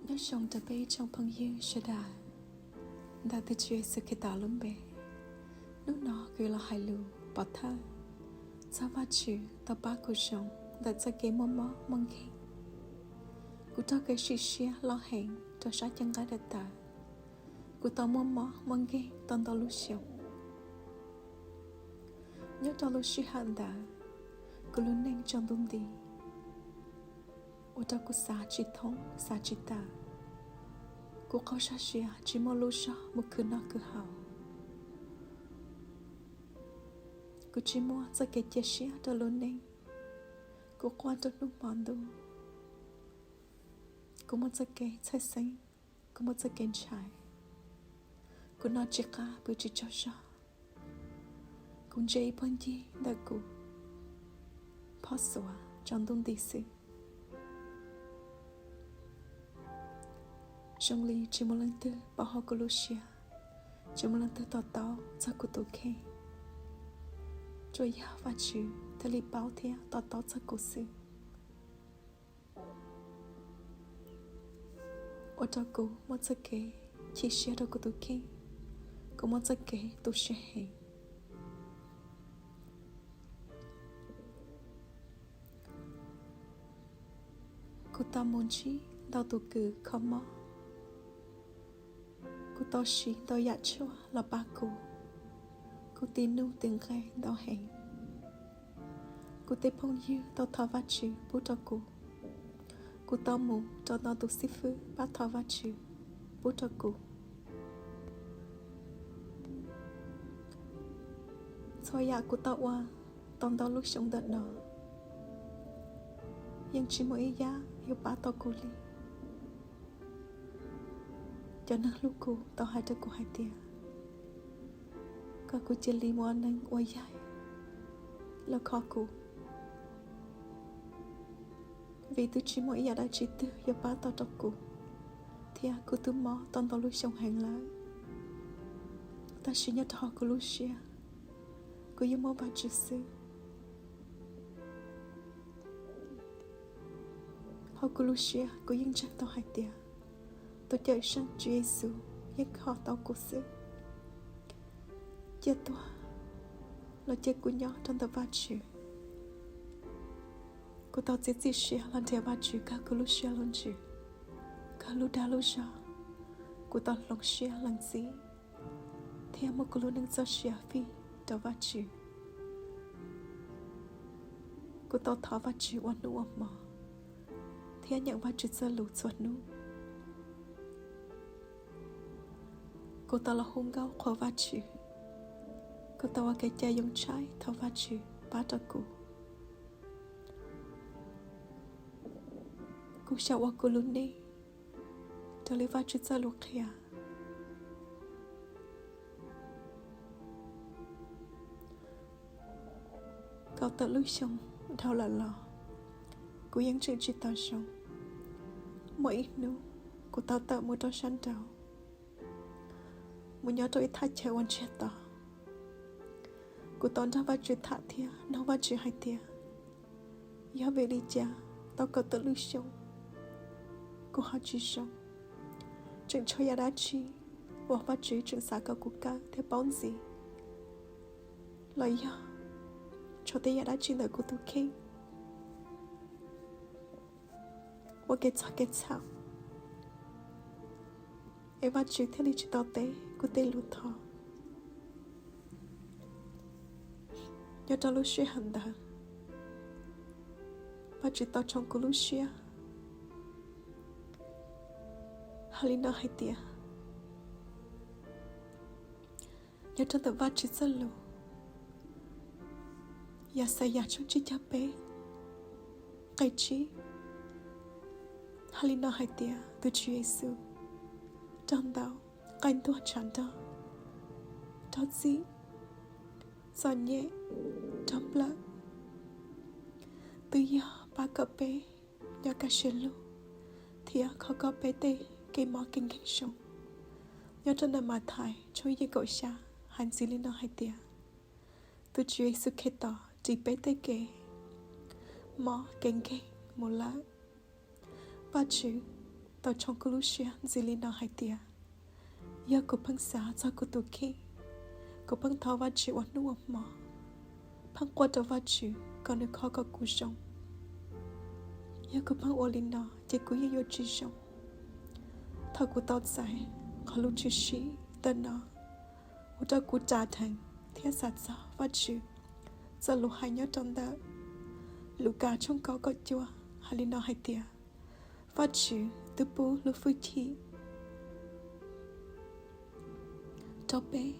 Nyob zoo rau peb tsoom phooj ywg sawv daws, ntawm tus Tswv Yexus Khetos lub npe, hnub no kuv los hais lus pov thawj txog Vajtswv tau pab kuv zoo ntawm txoj kev muaj mob muaj nkeeg. Kuv raug kev sim siab loj heev rau sab cev nqaij daim tawv. Kuv tau muaj mob muaj nkeeg tau ntau lub xyoo. Nyob rau lub sij hawm ntawd, kuv lub neej tsaus ntuj nti, ua rau kuv xav tsis thoob xav tsis tawm. Kuv qaug zog siab tsis muaj lub zog mus khwv noj khwv haus. Kuv tsis muaj txoj kev cia siab rau lub neej. Kuv quaj rau hnub hmo ntuj. Kuv muaj txoj kev txhawj xeeb, kuv muaj txoj kev ntshai. Kuv noj tsis qab pw tsis tsaug zog. Kuv ntsia ib puag ncig ntawm kuv, phob xuav tsaus ntuj nti xwb. Zoo li tsis muaj leej twg paub hauv kuv lub siab, tsis muaj leej twg to taub txog kuv tus kheej. Tsuas yog Vajtswv thiaj li paub thiab to taub txog kuv xwb. Ua rau kuv muaj txoj kev chim siab rau kuv tus kheej, kuv muaj txoj kev tu siab heev. Kuv tau mus ntsib ntau tus kws kho mob. Kuv tau siv ntau yam tshuaj los pab kuv. Kuv tis nuj tis nqe ntau heev. Kuv tej phooj ywg tau thov Vajtswv pub rau kuv. Kuv tau mus rau ntau tus xib fwb pab thov Vajtswv pub rau kuv. Txhua yam kuv tau ua tau ntau lub xyoo ntawm no, yeej tsis muaj ib yam yuav pab tau kuv li. Cov neeg hlub kuv tau hais rau kuv hais tias kom kuv cia li mus ua neeg ua yaig los kho kuv, vim twb tsis muaj ib yam dab tsi twg yuav pab tau rau kuv, thiab kuv twb mob tau ntau lub xyoo heev lawm. Tab sis nyob rau hauv kuv lub siab, kuv yeej muaj Vajtswv xwb. Hauv kuv lub siab kuv yeej ntseeg tau hais tias tus Cawmseej Tswv Yexus yeej kho tau kuv xwb. Cia tuag los cia kuv nyob rau ntawm Vajtswv. Kuv tau txiav txim siab los nrhiav Vajtswv kawg kuv lub siab lub ntsws, kawg lub dag lub zog. Kuv tau hloov siab lees txim thiab muab kuv lub neej txoj sia fij rau Vajtswv. Kuv tau thov Vajtswv ua hnub ua hmo thiab nyeem Vajtswv txoj lus txhua hnub. Kuv tau los hu nkauj qhuas Vajtswv. Kuv tau ua kev cai yoo tshaib thov Vajtswv pab rau kuv. Kuv xyaum ua kuv lub neej raws li Vajtswv txoj lus qhia. Kaum tawm lub xyoo dhau lawm los kuv yeej tseem tsis tau zoo. Muaj ib hnub kuv tau tawm mus rau sab nraud, mus nyob rau ib thaj chaw uas ntsiag to. Kuv tau nrog Vajtswv tham thiab nug Vajtswv hais tias yog vim li cas tau kaum tawm lub xyoo kuv ho tsis zoo. Tseem tshuav yam dab tsi uas Vajtswv tseem xav kom kuv kawm thiab paub ntxiv, los yog tshuav tej yam dab tsi ntawm kuv tus kheej ua kev txog kev txhaum, es Vajtswv thiaj li tsis tau teb kuv tej lus thov. Nyob rau lub sij hawm ntawd, Vajtswv tau tshoov kuv lub siab hais li no hais tias, nyob rau ntawm Vajtswv txoj lus, Yaxayas tshooj tsib caug peb, nqe tsib, hais li no hais tias tus Tswv Yexus raug ntaus, qaij ntuag tshav nrog, raug txim, txom nyem, raug nplawm, twb yog pab kom peb nyob kaj siab lug thiab kho kom peb tej kev mob kev nkeeg zoo. Nyob rau ntawm Mathais tshooj yim kaum xya hais ntxiv li no hais tias, tus Tswv Yexus Khetos ris peb tej kev mob kev nkeeg mus lawm. Vajtswv tau tshoov kuv lub siab ntxiv li no hais tias, yog kuv pheej xav txog kuv tus kheej, kuv pheej thov Vajtswv ua hnub ua hmo, pheej quaj rau Vajtswv kom nws kho kom kuv zoo. Yog kuv pheej ua li no ces kuv yeej yuav tsis zoo. Thaum kuv tau txais qhov lus tshwm sim ntawm no ua rau kuv ras dheev thiab xav txog Vajtswv txoj lus hais nyob rau ntawm Lukas tshooj kaum kaum cuaj hais li no hais tias, Vajtswv twb pub lub hwj chim rau peb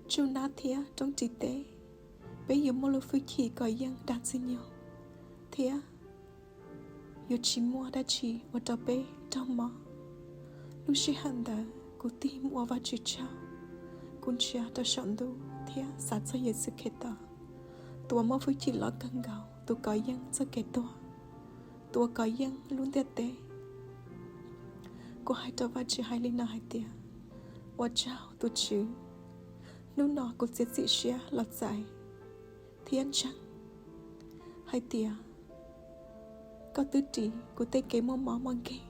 tsuj nab thiab roob ris teb, peb yuav muaj lub hwj chim kov yeej dag ntxiag nyoog thiab yuav tsis muaj dab tsi ua rau peb raug mob. Lub sij hawm ntawd kuv tig mus ua Vajtswv tsaug, kuv ntsia rau saum ntuj thiab xav txog Yexus Khetos, tus uas muaj hwj chim loj kawg nkaus, tus kov yeej txoj kev tuag, tus uas kov yeej lub ntiaj teb. Kuv hais rau Vajtswv hais li no hais tias, ua tsaug tus Tswv, hnub no kuv txiav txim siab los txais thiab ntseeg hais tias koj twb ris kuv tej kev muaj mob muaj nkeeg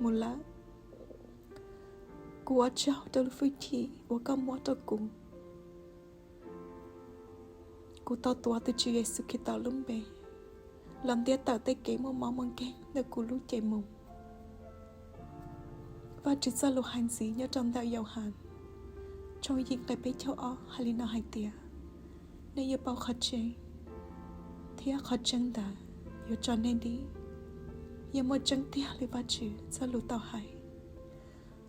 mus lawm. Kuv ua tsaug rau lub hwj chim uas koj muab rau kuv. Kuv tau tuav tus Tswv Yexus Khetos lub npe los ntiab tawm tej kev muaj mob muaj nkeeg ntawm kuv lub cev mus. Vajtswv txoj lus hais ntxiv nyob rau ntawm Yauhas tshooj yim nqe peb caug ob hais li no hais tias, nej yuav paub qhov tseeb, thiab qhov tseeb ntawd yuav tso nej dim. Yog muaj tseeb tiag li Vajtswv txoj lus tau hais,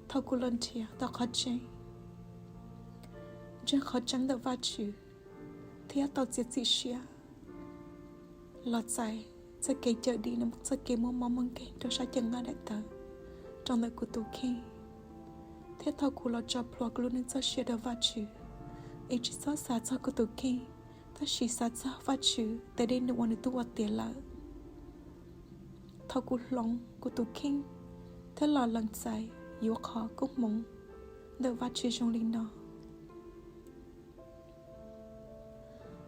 thaum kuv los nrhiav tau qhov tseeb, ntseeg qhov tseeb ntawm Vajtswv, thiab tau txiav txim siab los txais txoj kev cawm dim, txoj kev muaj mob muaj nkeeg rau sab cev nqaij daim tawv rau ntawm kuv tus kheej, thiab thaum kuv los tso plhuav kuv lub neej txoj sia rau Vajtswv, es tsis txhob xav txog kuv tus kheej, tab sis xav txog Vajtswv tes dej num uas nws twb ua tiav lawm, thaum kuv hloov kuv tus kheej thiab los lees txais yuav qhov koob hmoov ntawm Vajtswv zoo li no,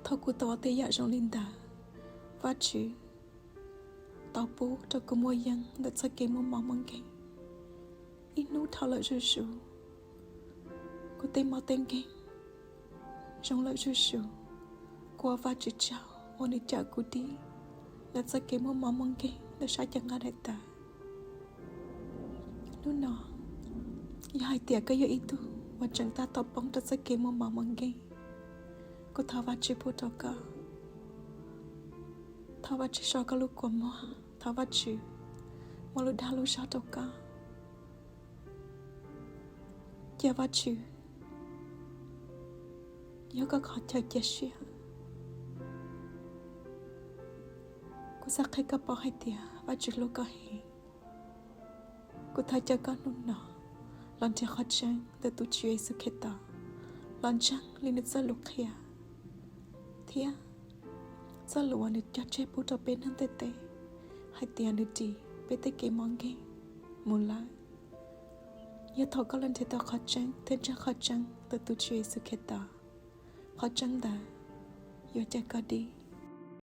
thaum kuv tau ua tej yam zoo li ntawd, Vajtswv tau pub rau kuv muaj yeej ntawm txoj kev muaj mob muaj nkeeg. Ib hnub dhau lawm zuj zus, kuv tej mob tej nkeeg zoo lawm zuj zus. Kuv ua Vajtswv tsaug uas nws cawm kuv dim ntawm txoj kev muaj mob muaj nkeeg ntawm sab cev nqaij daim tawv. Hnub no, yog hais tias koj yog ib tug uas tseem tab tom poob rau txoj kev muaj mob muaj nkeeg, kuv thov Vajtswv pub rau koj. Thov Vajtswv so koj lub kua muag, thov Vajtswv muab lub dag lub zog rau koj. Cia Vajtswv yog koj qhov chaw cia siab. Kuv xav qhia koj paub hais tias Vajtswv hlub koj heev. Kuv thov caw koj hnub no los nrhiav qhov tseeb ntawm tus Tswv Yexus Khetos, los ntseeg li nws txoj lus qhia thiab txoj lus uas nws cog tseg pub rau peb neeg ntiaj teb hais tias nws ris peb tej kev mob nkeeg mus lawm. Yog thaum koj los nrhiav tau qhov tseeb thiab ntseeg qhov tseeb ntawm tus Tswv Yexus Khetos, qhov tseeb ntawd yuav cawm koj dim.